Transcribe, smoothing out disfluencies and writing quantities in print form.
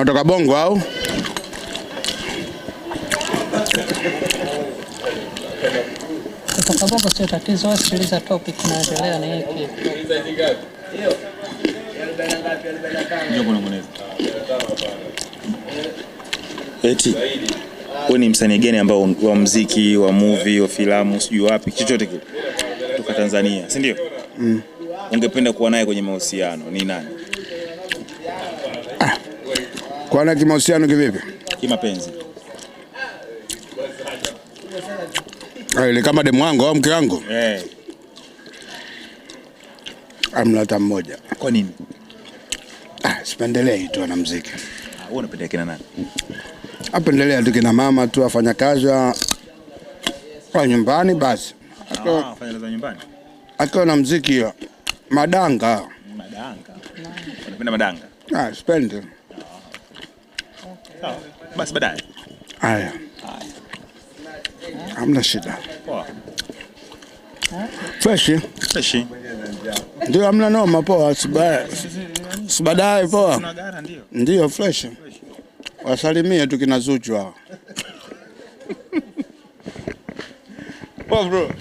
Umetoka Bongo au? Kutoka Bongo sio tatizo, wewe sikiliza topic inaendelea ni ipi. Njoo kunong'oneza. Eti wewe ni msanii gani ambao wa muziki, wa movie, wa filamu, sijui wapi, chochote kile kutoka Tanzania, si ndio? Ungependa kuwa naye kwenye mahusiano ni nani? Kwa na kimahusiano kivipi? Kimapenzi. Ah, ile kama demu wangu au mke wangu? Eh, Amna hata mmoja. kwa nini? Ah, sipendelei tu wanamuziki. Ah, wewe unapendelea kina nani? Apendelea tu kina mama tu afanya kazi wa nyumbani basi. Ah, fanya kazi za nyumbani. Akiwa na muziki madanga. Madanga. Unapenda madanga? Ah, sipendi. Sawa. Basi baadaye. Haya. Hamna shida. Poa. Fresh. Fresh. Ndio, hamna noma, poa. Sibadaye poa. Tunagara ndio. Ndio fresh. Wasalimie tu kina Zuchu hao. Poa bro.